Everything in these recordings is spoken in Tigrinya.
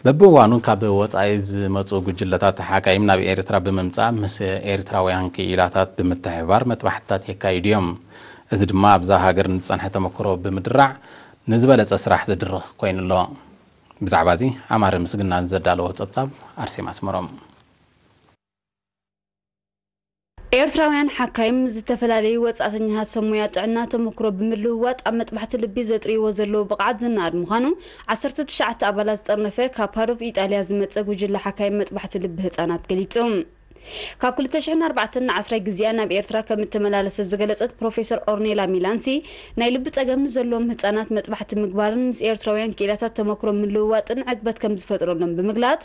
በብእዋኑ ካብ ወጻኢ ዝመጹ ጉጅለታት ሓካይም ናብ ኤርትራ ብምምጻእ ምስ ኤርትራውያን ክኢላታት ብምትሕብባር መጥባሕትታት የካይዱ እዮም። እዚ ድማ ኣብዛ ሃገር ንዝጸንሐ ተመክሮ ብምድራዕ ንዝበለጸ ስራሕ ዝድርኽ ኮይኑ ኣሎ። ብዛዕባ እዚ ኣማረ ምስግናን ዘዳለዎ ጸብጻብ ኣርሴማ ኣስመሮም። ኤርትራውያን ሓካይም ምስ ዝተፈላለዩ ወጻእተኛታት ሰብ ሞያ ጥዕና ተመክሮ ብምልውዋጥ ኣብ መጥባሕቲ ልቢ ዘጥርይዎ ዘለዉ ብቕዓት ዝነኣድ ምዃኑ ዓሰርተ ትሽዓተ ኣባላት ዝጠርነፈ ካብ ፓዶቭ ኢጣልያ ዝመጸ ጉጅለ ሓካይም መጥባሕቲ ልቢ ህጻናት ገሊጹ። ካብ ክልተ ሽሕን ኣርባዕተን ንዓስራይ ግዜኣ ናብ ኤርትራ ከም እተመላለሰት ዝገለጸት ፕሮፌሰር ኦርኔላ ሚላንሲ፣ ናይ ልቢ ጸገም ንዘለዎም ህጻናት መጥባሕቲ ምግባርን ምስ ኤርትራውያን ክኢላታት ተመክሮ ምልውዋጥን ዕግበት ከም ዝፈጥረሎም ብምግላጽ፣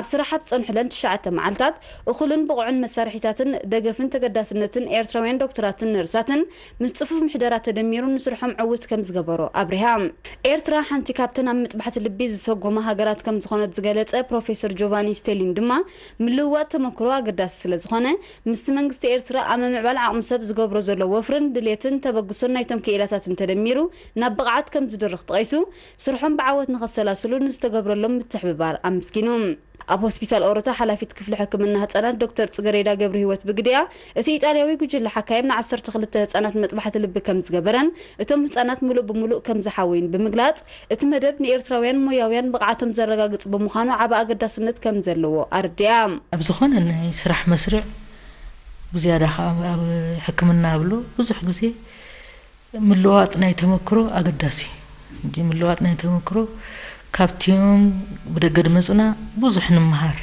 ኣብ ስራሕ ኣብ ዝጸንሑለን ትሽዓተ መዓልታት እኹልን ብቑዕን መሳርሒታትን ደገፍን ተገዳስነትን ኤርትራውያን ዶክተራትን ነርሳትን ምስ ጽፉፍ ምሕደራ ተደሚሩ ንስርሖም ዕዉት ከም ዝገበሮ ኣብሪሃ። ኤርትራ ሓንቲ ካብተን ኣብ መጥባሕቲ ልቢ ዝሰጎማ ሃገራት ከም ዝኾነት ዝገለጸ ፕሮፌሰር ጆቫኒ ስቴሊን ድማ፣ ምልውዋጥ ተመክሮ ኣገዳሲ ስለ ዝኾነ፣ ምስቲ መንግስቲ ኤርትራ ኣብ ምምዕባል ዓቕሚ ሰብ ዝገብሮ ዘሎ ወፍርን ድሌትን ተበግሶን ናይቶም ክኢላታትን ተደሚሩ ናብ ብቕዓት ከም ዝድርኽ ጠቒሱ፣ ስርሖም ብዓወት ንኸሰላስሉ ንዝተገብረሎም ምትሕብባር ኣመስጊኑ። ኣብ ሆስፒታል ኦሮታ ሓላፊት ክፍሊ ሕክምና ህጻናት ዶክተር ጽገሬዳ ገብረህይወት ብግዲኣ፣ እቲ ኢጣልያዊ ጉጅለ ሓካይም ንዓሰርተ ክልተ ህጻናት መጥባሕቲ ልቢ ከም ዝገበረን እቶም ህጻናት ምሉእ ብምሉእ ከም ዝሓወዩን ብምግላጽ፣ እቲ መደብ ንኤርትራውያን ሞያውያን ብቕዓቶም ዘረጋግጽ ብምዃኑ ዓቢ ኣገዳስነት ከም ዘለዎ ኣረዲኣ። ኣብ ዝኾነ ናይ ስራሕ መስርዕ፣ ብዝያዳ ከኣ ኣብ ሕክምና ኣብሎ ብዙሕ ግዜ ምልዋጥ ናይ ተመክሮ ኣገዳሲ እዩ። ሕጂ ምልዋጥ ናይ ተመክሮ ካብቲኦም ብደገ ድመጹና ብዙሕ ንምሃር፣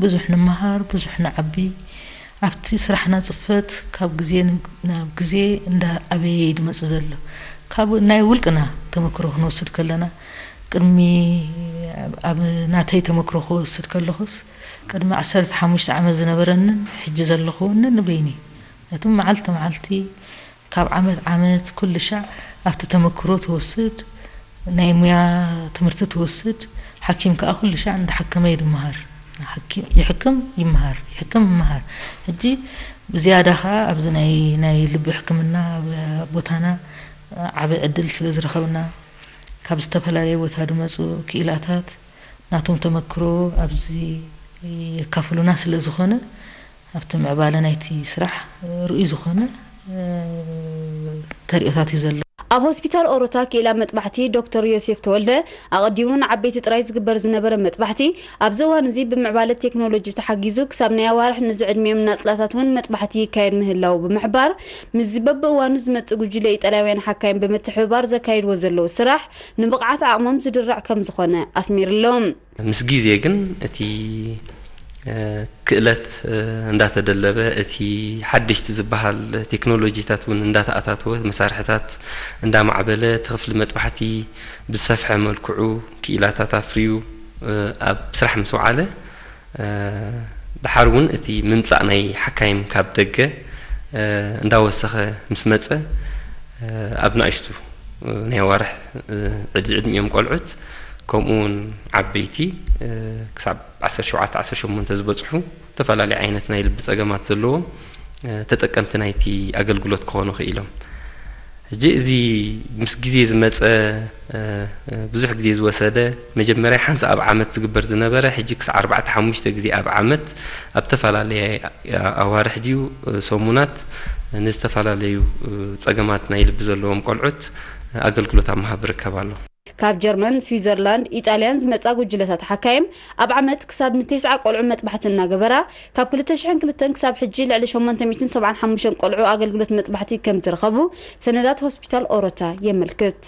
ብዙሕ ንምሃር፣ ብዙሕ ንዓቢ። ኣብቲ ስራሕና ጽፈት ካብ ግዜ ን-፣ ናብ ግዜ እንዳ ኣበየ እዩ ድመጽእ ዘሎ። ካብ ናይ ውልቅና ተመክሮ ክንወስድ ከለና፣ ቅድሚ ኣብ ናተይ ተመክሮ ክወስድ ከለኹስ፣ ቅድሚ ዓሰርተ ሓሙሽተ ዓመት ዝነበረንን ሕጂ ዘለኹንን ንበይኒ። ነቲ መዓልቲ መዓልቲ ካብ ዓመት ዓመት ኩሉ ሻዕ ኣብቲ ተመክሮ ትወስድ፣ ናይ ሙያ ትምህርቲ ትወስድ፣ ሓኪም ከኣ ኩሉ ሻዕ እንዳሓከመ እዩ ድመሃር። ሓኪም ይሕክም ይመሃር፣ ይሕክም ይመሃር። ሕጂ ብዝያዳ ከኣ ኣብዚ ናይ፣ ናይ ልቢ ሕክምና ኣብ ቦታና ዓቢ ዕድል ስለ ዝረኸብና፣ ካብ ዝተፈላለየ ቦታ ዝመጹ ክኢላታት ናቶም ተመክሮ ኣብዚ የካፍሉና ስለ ዝኾነ፣ ኣብቲ ምዕባለ ናይቲ ስራሕ ርኡይ ዝኾነ ተርእዮታት እዩ ዘሎ። ኣብ ሆስፒታል ኦሮታ ክኢላ መጥባሕቲ ዶክተር ዮሴፍ ተወልደ፣ ኣቐዲሙ ንዓበይቲ ጥራይ ዝግበር ዝነበረ መጥባሕቲ፣ ኣብዚ እዋን እዚ ብምዕባለ ቴክኖሎጂ ተሓጊዙ ክሳብ ናይ ኣዋርሕ ንዝዕድሚኦም ናጽላታት እውን መጥባሕቲ ይካየድ ምህላዉ ብምሕባር፣ ምስዚ በብእዋኑ ዝመጽእ ጉጅለ ኢጣልያውያን ሓካይም ብምትሕብባር ዘካይድዎ ዘለዉ ስራሕ ንብቕዓት ዓቕሞም ዝድራዕ ከም ዝኾነ ኣስሚርሎም። ምስ ግዜ ግን እቲ፣ እ፣ ክእለት፣ እ፣ እንዳተደለበ፣ እቲ ሓደሽቲ ዝበሃል ቴክኖሎጂታት እውን እንዳተኣታተወ፣ መሳርሕታት እንዳማዕበለ፣ እቲ ክፍሊ መጥባሕቲ ብዝሰፍሐ መልክዑ ክኢላታት ኣፍርዩ፣ እ፣ ኣብ ስራሕ ምስ ወዓለ፣ እ፣ ደሓር እውን እቲ ምምጻእ ናይ ሓካይም ካብ ደገ፣ እ፣ እንዳወሰኸ ምስ መጸ፣ እ፣ ኣብ ንኣሽቱ፣ እ፣ ናይ ኣዋርሕ፣ እ፣ ዕድ-፣ ዝዕድሚኦም ቆልዑት፣ ከምኡ እውን ዓበይቲ፣ እ፣ ክሳብ ዓሰርተ ሸውዓተ ዓሰርተ ሸሞንተ ዝበጽሑ፣ ዝተፈላለዩ ዓይነት ናይ ልቢ ጸገማት ዘለዎም፣ እ፣ ተጠቀምቲ ናይቲ ኣገልግሎት ክኾኑ ክኢሎም። ሕጂ እዚ ምስ ግዜ ዝመጸ፣ እ፣ እ፣ ብዙሕ ግዜ ዝወሰደ፣ መጀመርያ ሓንሳእ ኣብ ዓመት ዝግበር ዝነበረ፣ ሕጂ ክሳዕ ኣርባዕተ ሓሙሽተ ግዜ ኣብ ዓመት፣ ኣብ ዝተፈላለየ ኣዋርሕ ድዩ፣ እ፣ ሰሙናት፣ ንዝተፈላለዩ፣ እ፣ ጸገማት ናይ ልቢ ዘለዎም ቆልዑት፣ እ፣ ኣገልግሎት ኣብ ምሃብ ይርከብ ኣሎ። ካብ ጀርመን፣ ስዊዘርላንድ፣ ኢጣልያን ዝመጻ ጉጅለታት ሓካይም ኣብ ዓመት ክሳብ ንቴስዓ ቆልዑ መጥባሕቲ እናገበራ፣ ካብ ክልተ ሽሕን ክልተን ክሳብ ሕጂ ልዕሊ ሸሞንተ ሚእትን ሰብዓን ሓሙሽተን ቆልዑ ኣገልግሎት መጥባሕቲ ከም ዝረኸቡ ሰነዳት ሆስፒታል ኦሮታ የመልክት።